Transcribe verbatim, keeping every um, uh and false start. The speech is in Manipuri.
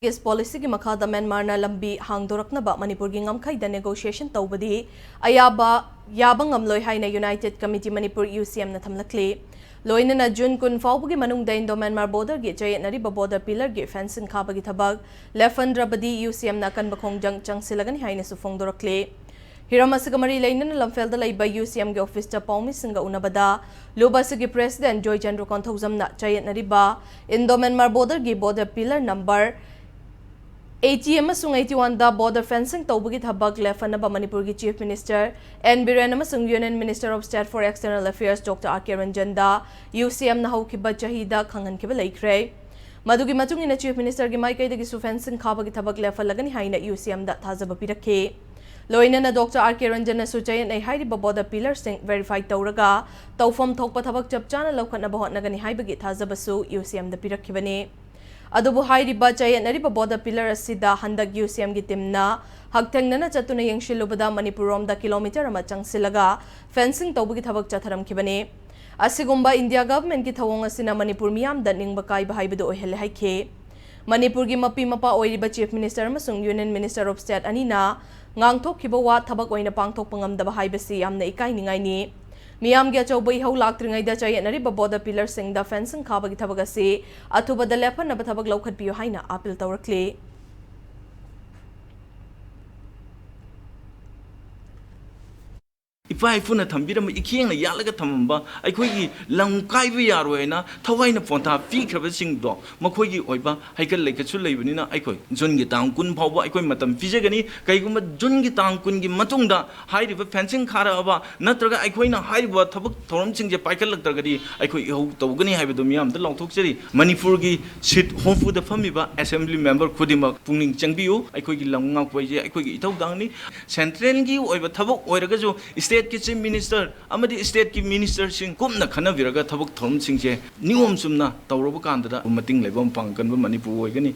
East Policyꯒꯤ ꯃꯈꯥꯗ ꯃ꯭ꯌꯥꯟꯃꯥꯔꯅ ꯂꯝꯕꯤ ꯍꯥꯡꯗꯣꯔꯛꯅꯕ ꯃꯅꯤꯄꯨꯔꯒꯤ ꯉꯝꯈꯩꯗ negotiation ꯇꯧꯕꯗꯤ ꯑꯌꯥꯕ, ꯌꯥꯕ ꯉꯝꯂꯣꯏ ꯍꯥꯏꯅ United Committee Manipur, UCMꯅ ꯊꯝꯂꯛꯂꯤ꯫ ꯂꯣꯏꯅꯅ June ꯀꯨꯟ ꯐꯥꯎꯕꯒꯤ ꯃꯅꯨꯡꯗ Indo-Myanmar borderꯒꯤ ꯆꯌꯦꯠꯅꯔꯤꯕ border pillarꯒꯤ fencing ꯈꯥꯕꯒꯤ ꯊꯕꯛ ꯂꯦꯞꯍꯟꯗ꯭ꯔꯕꯗꯤ UCMꯅ ꯑꯀꯟꯕ ꯈꯣꯡꯖꯪ ꯆꯪꯁꯤꯜꯂꯒꯅꯤ ꯍꯥꯏꯅꯁꯨ ꯐꯣꯡꯗꯣꯔꯛꯂꯤ꯫ ꯍꯤꯔꯝ ꯑꯁꯤꯒ ꯃꯔꯤ ꯂꯩꯅꯅ ꯂꯝꯐꯦꯜꯗ ꯂꯩꯕ UCMꯒꯤ officeꯇ ꯄꯥꯎꯃꯤꯁꯤꯡꯒ ꯎꯅꯕꯗ ꯂꯨꯞ ꯑꯁꯤꯒꯤ president Joychandra ꯀꯣꯟꯊꯧꯖꯝꯅ ꯆꯌꯦꯠꯅꯔꯤꯕ Indo-Myanmar borderꯒꯤ border pillar number eighty ꯑꯃꯁꯨꯡ eighty oneꯗ border fencing ꯇꯧꯕꯒꯤ ꯊꯕꯛ ꯂꯦꯞꯍꯟꯅꯕ ꯃꯅꯤꯄꯨꯔꯒꯤ Chief Minister N ꯕꯤꯔꯦꯟ ꯑꯃꯁꯨꯡ Union Minister of State for External Affairs Doctor R K ꯔꯟꯖꯟꯗ UCMꯅ ꯍꯧꯈꯤꯕ ꯆꯍꯤꯗ ꯈꯪꯍꯟꯈꯤꯕ ꯂꯩꯈ꯭ꯔꯦ꯫ ꯃꯗꯨꯒꯤ ꯃꯇꯨꯡ ꯏꯟꯅ Chief Ministerꯒꯤ ꯃꯥꯏꯀꯩꯗꯒꯤꯁꯨ fencing ꯈꯥꯕꯒꯤ ꯊꯕꯛ ꯂꯦꯞꯍꯜꯂꯒꯅꯤ ꯍꯥꯏꯅ UCMꯗ ꯊꯥꯖꯕ ꯄꯤꯔꯛꯈꯤ꯫ ꯂꯣꯏꯅꯅ Doctor R K ꯔꯟꯖꯟꯅꯁꯨ ꯆꯌꯦꯠꯅꯩ ꯍꯥꯏꯔꯤꯕ border pillarꯁꯤꯡ verify ꯇꯧꯔꯒ ꯇꯧꯐꯝ ꯊꯣꯛꯄ ꯊꯕꯛ ꯆꯞ ꯆꯥꯅ ꯂꯧꯈꯠꯅꯕ ꯍꯣꯠꯅꯒꯅꯤ ꯍꯥꯏꯕꯒꯤ ꯊꯥꯖꯕꯁꯨ UCMꯗ ꯄꯤꯔꯛꯈꯤꯕꯅꯤ꯫ ꯑꯗꯨꯕꯨ ꯍꯥꯏꯔꯤꯕ ꯆꯌꯦꯠꯅꯔꯤꯕ border pillar ꯑꯁꯤꯗ ꯍꯟꯗꯛ UCMꯒꯤ teamꯅ ꯍꯛꯊꯦꯡꯅꯅ ꯆꯠꯇꯨꯅ ꯌꯦꯡꯁꯤꯜꯂꯨꯕꯗ ꯃꯅꯤꯄꯨꯔꯔꯣꯝꯗ kilometre ꯑꯃ ꯆꯪꯁꯤꯜꯂꯒ fencing ꯇꯧꯕꯒꯤ ꯊꯕꯛ ꯆꯠꯊꯔꯝꯈꯤꯕꯅꯤ꯫ ꯑꯁꯤꯒꯨꯝꯕ India governmentꯀꯤ ꯊꯧꯑꯣꯡ ꯑꯁꯤꯅ ꯃꯅꯤꯄꯨꯔ ꯃꯤꯌꯥꯝꯗ ꯅꯤꯡꯕ ꯀꯥꯏꯕ ꯍꯥꯏꯕꯗꯨ ꯑꯣꯏꯍꯜꯂꯦ ꯍꯥꯏꯈꯤ꯫ ꯃꯅꯤꯄꯨꯔꯒꯤ ꯃꯄꯤ ꯃꯄꯥ ꯑꯣꯏꯔꯤꯕ Chief Minister ꯑꯃꯁꯨꯡ Union Minister of State ꯑꯅꯤꯅ ꯉꯥꯡꯊꯣꯛꯈꯤꯕ ꯋꯥ ꯊꯕꯛ ꯑꯣꯏꯅ ꯄꯥꯡꯊꯣꯛꯄ ꯉꯝꯗꯕ ꯍꯥꯏꯕꯁꯤ ꯌꯥꯝꯅ ꯏꯀꯥꯏꯅꯤꯡꯉꯥꯏꯅꯤ꯫ ꯃꯤꯌꯥꯝꯒꯤ ꯑꯆꯧꯕ ꯏꯍꯧ ꯂꯥꯛꯇ꯭ꯔꯤꯉꯩꯗ ꯆꯌꯦꯠꯅꯔꯤꯕ border pillarꯁꯤꯡꯗ fencing ꯈꯥꯕꯒꯤ ꯊꯕꯛ ꯑꯁꯤ ꯑꯊꯨꯕꯗ ꯂꯦꯞꯍꯟꯅꯕ ꯊꯕꯛ ꯂꯧꯈꯠꯄꯤꯌꯨ ꯍꯥꯏꯅ appeal ꯇꯧꯔꯛꯂꯤ꯫ ꯏꯄꯥ ꯏꯄꯨꯅ ꯊꯝꯕꯤꯔꯝꯕ, ꯏꯈꯦꯡꯅ ꯌꯥꯜꯂꯒ ꯊꯝꯃꯝꯕ ꯑꯩꯈꯣꯏꯒꯤ ꯂꯝ ꯀꯥꯏꯕ ꯌꯥꯔꯣꯏ ꯍꯥꯏꯅ ꯊꯋꯥꯏꯅ ꯄꯣꯟꯊꯥ ꯄꯤꯈ꯭ꯔꯕꯁꯤꯡꯗꯣ, ꯃꯈꯣꯏꯒꯤ ꯑꯣꯏꯕ ꯍꯩꯀꯠ ꯂꯩꯀꯠꯁꯨ ꯂꯩꯕꯅꯤꯅ ꯑꯩꯈꯣꯏ Juneꯒꯤ ꯇꯥꯡ ꯀꯨꯟ ꯐꯥꯎꯕ ꯑꯩꯈꯣꯏ ꯃꯇꯝ ꯄꯤꯖꯒꯅꯤ꯫ ꯀꯩꯒꯨꯝꯕ Juneꯒꯤ ꯇꯥꯡ ꯀꯨꯟꯒꯤ ꯃꯇꯨꯡꯗ ꯍꯥꯏꯔꯤꯕ fencing ꯈꯥꯔꯛꯑꯕ ꯅꯠꯇ꯭ꯔꯒ ꯑꯩꯈꯣꯏꯅ ꯍꯥꯏꯔꯤꯕ ꯊꯕꯛ ꯊꯧꯔꯝꯁꯤꯡꯁꯦ ꯄꯥꯏꯈꯠꯂꯛꯇ꯭ꯔꯒꯗꯤ ꯑꯩꯈꯣꯏ ꯏꯍꯧ ꯇꯧꯒꯅꯤ ꯍꯥꯏꯕꯗꯨ ꯃꯤꯌꯥꯝꯗ ꯂꯥꯎꯊꯣꯛꯆꯔꯤ꯫ ꯃꯅꯤꯄꯨꯔꯒꯤ seat ꯍꯨꯝꯐꯨꯗ ꯐꯝꯃꯤꯕ assembly member ꯈꯨꯗꯤꯡꯃꯛ ꯄꯨꯛꯅꯤꯡ ꯆꯪꯕꯤꯌꯨ꯫ ꯑꯩꯈꯣꯏꯒꯤ ꯂꯝ ꯉꯥꯛꯄ ꯍꯥꯏꯁꯦ ꯑꯩꯈꯣꯏꯒꯤ ꯏꯊꯧꯗꯥꯡꯅꯤ꯫ Centralꯒꯤ ꯑꯣꯏꯕ ꯊꯕꯛ ꯑꯣꯏꯔꯒꯁꯨ stateꯀꯤ Chief Minister ꯑꯃꯗꯤ stateꯀꯤ ministerꯁꯤꯡ ꯀꯨꯞꯅ ꯈꯟꯅꯕꯤꯔꯒ ꯊꯕꯛ ꯊꯧꯔꯝꯁꯤꯡꯁꯦ ꯅꯤꯌꯣꯝ ꯆꯨꯝꯅ ꯇꯧꯔꯕ ꯀꯥꯟꯗꯗ ꯃꯇꯤꯡ ꯂꯩꯕ ꯃꯄꯥꯡ ꯀꯟꯕ ꯃꯅꯤꯄꯨꯔ ꯑꯣꯏꯒꯅꯤ꯫